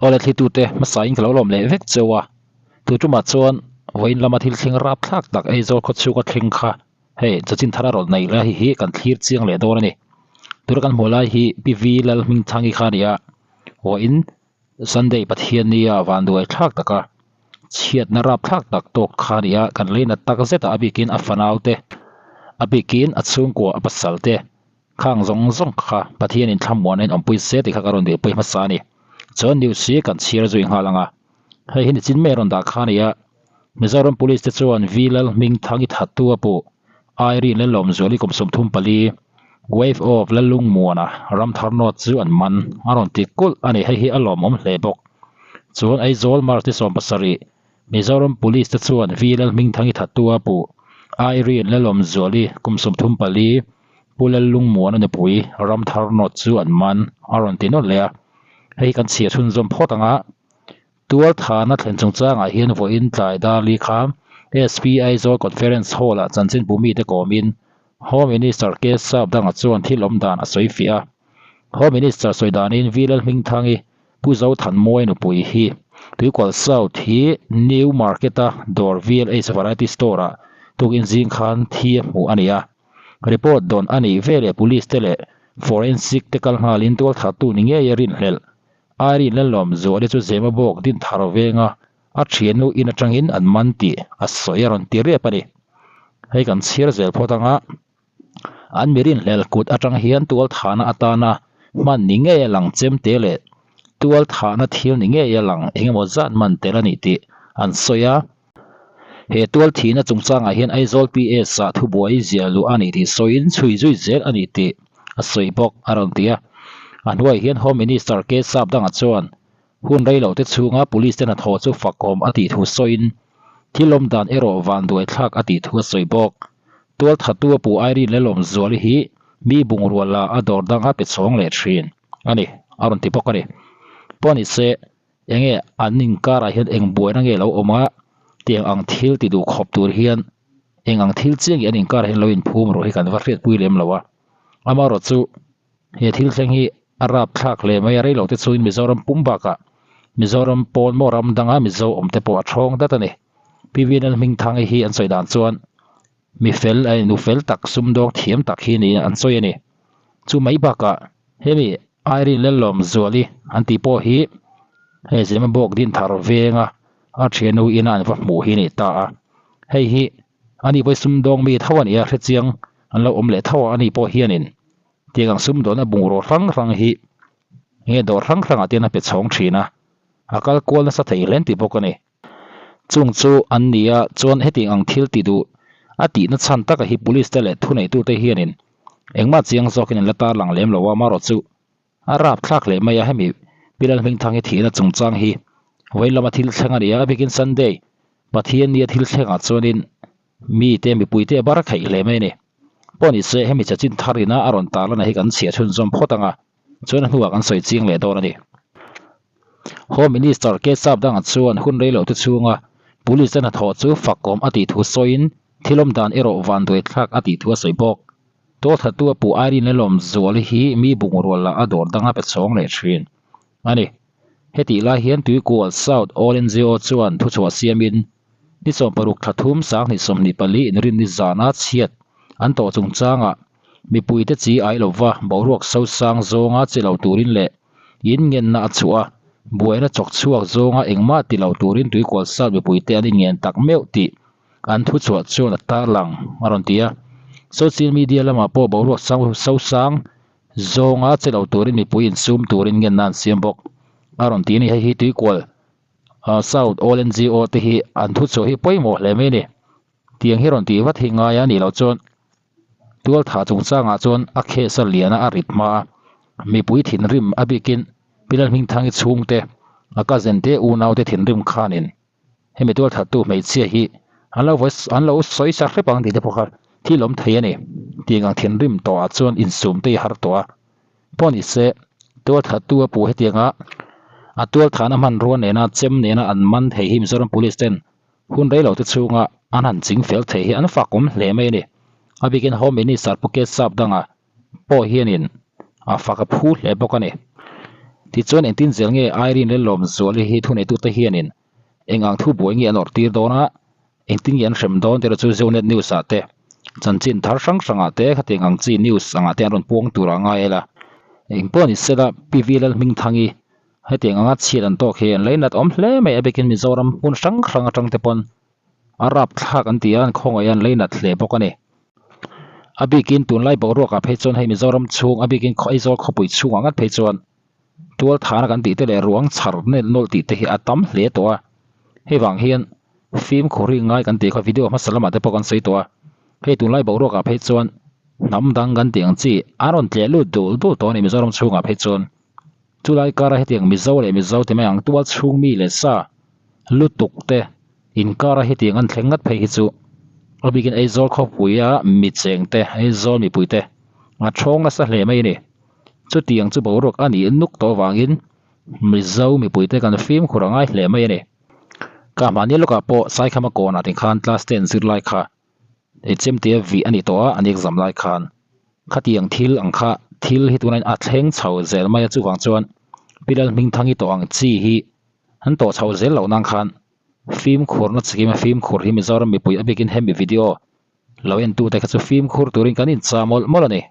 Awle thlitute hmasain ka lo lawm leh vek cheu a, tu tumah chuan vawiin lama thil thleng rapthlak tak Aizawl khawchhunga thleng kha hei chachin thar a rawn nei lai hi kan thlir chiang leh dawn a ni. Tuna kan hmuh lai hi Pi V Lalhmingthangi kha a ni a, vawiin Sunday Pathiannia vanduai thlak taka chhiatna rapthlak tak tawk kha a ni a, kan leinat tak zet a, a bikin a fanaute, a bikin a chhungkua a pasalte Khang zawng zawng kha Pathianin thlamuan a inawmpui se tih kha ka rawn duhpui hmasa a ni. Chuan news hi kan chhiar zui nghal ang a. Hei hi nichin mai a rawn dah kha a ni a. Mizoram Police te chuan V Lalhmingthangi thattu a puh Irene Lalawmzuali kum 34, Wave of Lalungmuana Ramthar North chu an man a rawn ti kulh a ni. Hei hi a lawmawm hle bawk. Chuan Aizawl March ni 70, Mizoram Police te chuan V Lalhmingthangi thattu a puh Irene Lalawmzuali kum 34, Pu Lallungmuana nupui Ramthar North chu an man a rawn ti nawlh leh a, hei hi kan chhiar chhunzawm phawt ang a, Tualthana thlen chungchangah hian vawiin tlai Darli kha SP Aizawl Conference Hall-ah chanchinbu mite kawmin Home Minister K Sapdanga chuan thil awm dan a sawi fiah a. Home Minister sawi danin V Lalhmingthangi Pu Zothanmawia nupui hi Tuikual South hi New Market-a dawr VLH Variety Store-ah tukin zing khan thi a hmuh a ni a. Report dawn a nih veleh Police te leh Forensic te kal nghalin tualthattu ni ngei a rinhlelh. Irene Lalawmzuali chu Zema bawk din thar venga a thiannu in atangin an man tih a sawi a rawn ti riap a ni. Hei kan chhiar zel phawt anga an mi rinhlelh kut atang hian tualthahna atana hman ni ngei a lang chem te leh tualthahna thil ni ngei a lang engemaw zat man tel a nih tih an sawi a. He tual thihna chungchangah hian Aizawl PS ah thubuai ziah luh a nih tih sawiin chhui zui zel a nih tih a sawi bawk a rawn ti a. A hnuaiah hian Home Minister K Sapdanga chuan hun reilote chhunga Police te hnathawh chu fakawm a tih thu sawiin thil awm dan erawh vanduai thlak a tih thu a sawi bawk. Tual thattu a puh Irene Lelawmzuali hi mi bungrua la a dawr danga pe chhawng leh thin a ni a rawn ti bawk a ni. Pawhnise Enge an inkarah hian eng buaina nge lo awm a, tiang ang thil ti duh khawp tur hian eng ang thil chiang hi an inkarah hian lo inphum rawh hi kan va hriatpui lem lo a. Amaherawh chu he thil thleng hi a rapthlak hle mai a, rei lo te chungin Mizoram pum bakah Mizoram pawn maw ram danga Mizo awm te pawh a thawng dat a ni. PVNL Hmingthangi hi an sawi dan chuan mi fel a nu fel tak sumdawng thiam tak hi niin an sawi a ni. Chu mai bakah hemi Irene Lellawmzuali an tih pawh hi hei Zema bawk din thar venga a thiannu ina an va hmuh hi a ni ta a. Hei hi ani pawh hi sumdawng mi tho a ni a, hrechiang an lo awm leh tho a, ani pawh hianin tiang ang sumdawnna bungraw hrang hrang hi nge dawr hrang hrangah te hian a pe chhawng thin a, a kal kual nasa thei hle an ti bawk a ni. Chung chu an ni a, chuan hetiang ang thil ti duh a tihna chhan taka hi police te leh thuneitute hianin engmah chiang zawkin an la tarlang lem lo a, amaherawh chu a rapthlak leh mai a, hemi Pi Lalhmingthang hi thihna chungchang hi vawiin lama thil thleng a ni a, a bikin Sunday Pathiannia thil thlengah chuanin mite mipuite a bar theih hle mai a ni. Pawh ni se hemi chachin tharina a rawn tarlana hi kan chhiah chhunzawm phawt ang a. Chuan a hnuah kan sawi chiang leh dawn a ni. Home Minister K Sapdanga chuan hun rei lote chhunga Police te hnathawh chu fakawm a tih thu sawiin thil awm dan erawh vanduai thlak a tih thu a sawi bawk. Tualthattu a puh Irene Lelawmzuali hi mi bungrua lah a dawr danga pe chhawng leh thin a ni. Hetih lai hian Tuikual South All NGO chuan thuchhuah siamin ni 60 thla thum 2024 inrinni zana chhiat an tawh chungchangah Mipuite chi ai lova boruak sosang zawnga che lo turin leh in ngenna a chhuah a, buaina chawk chhuak zawnga engmah ti lo turin tuikual sat mipuite an inngen tak meuh tih an thuchhuah chuan a tarlang, a rawn ti a. Social media lamah pawh boruak sosang zawnga che lo turin mipui insum turin ngenna an siam bawk, a rawn ti a ni. Hei hi tuikual South All NGO te hi an thuchhuah hi pawimawh hle mai a ni. Tiang hi rawn tih vat hi ngai a nih loh chuan Tualthah chungchangah chuan a case a lian a, a rit hma a, mipui thinrim a bikin Pi Lalhmingthangi chhungte, a cousin te unaute thinrim khanin hemi tualthattu hmeichhia hi an lo an lo sawi sa hrep ang tih te pawh kha thil awm thei a ni. Tiang ang thinrim tawhah chuan insum te hi har tawh a, pawh ni se tualthattu a puh hetianga a tualthahna hmanrua nena chem nena an man thei hi Mizoram Police ten Hun rei lote chhunga an han ching fel thei hi an fak awm hle mai a ni. A bikin Home Minister Pu Kesap danga pawh hianin a fak a phu hle bawk a ni. Tichuan engtin zel nge Irene leh Lawmzuali hi thuneitute hianin eng ang thu buai nge an awrh tir dawn a, engtin nge an hrem dawn tih erawh chu Zonet News ah te, chanchin thar hrang hrang ah te khatiang ang chi news angah te an rawn puang tur a ngai ela. Engpawh ni sela PV Lalhmingthangi hetiang anga chhiat an tawk hi an leinat awm hle mai a bikin Mizoram hmun hrang hrang atang te pawn a rapthlak an ti a, an khawngaih a an leinat hle bawk a ni. A bikin tunlai boruakah phei chuan hei Mizoram chhung a bikin Aizawl khawpui chhungah ngat phei chuan tual thana kan tih te leh ruang chhar nel nawlh tih te hi a tam hle tawh a, hei vang hian fimkhur hi ngai kan tih kha video hmasa lamah te pawh kan sawi tawh a, hei tunlai boruakah phei chuan hnam dang kan tih ang chi a rawn tleh lut dul dul tawh a ni Mizoram chhungah phei chuan. Chulai kara hetiang Mizo leh Mizo ti mai ang tual chhung mi leh sa lutuk te inkara hetiang an thleng ngat phei hi chu a bikin Aizawl khawpuia mi cheng te, Aizawl mipui te a thawng nasa hle mai a ni. Chutiang chu boruak a nih nuk tawh avangin Mizo mipui te kan fimkhur a ngai hle mai a ni. Ka hmahni lawkah pawh Saikhama kawnah tikhan class ten zirlai kha Chemte vih a ni tawh a, an exam lai khan khatiang thil ang kha thil hi tunah a thleng chho zel mai a, chuvang chuan Pi Lalhmingthangi tawh ang chi hi an tawh chho zel loh nan khan fimkhurna chikim a fimkhur hi Mizoram mipui a bikin hemi video lo en tute kha chu fimkhur turin kan inchah mawlh mawlh a ni.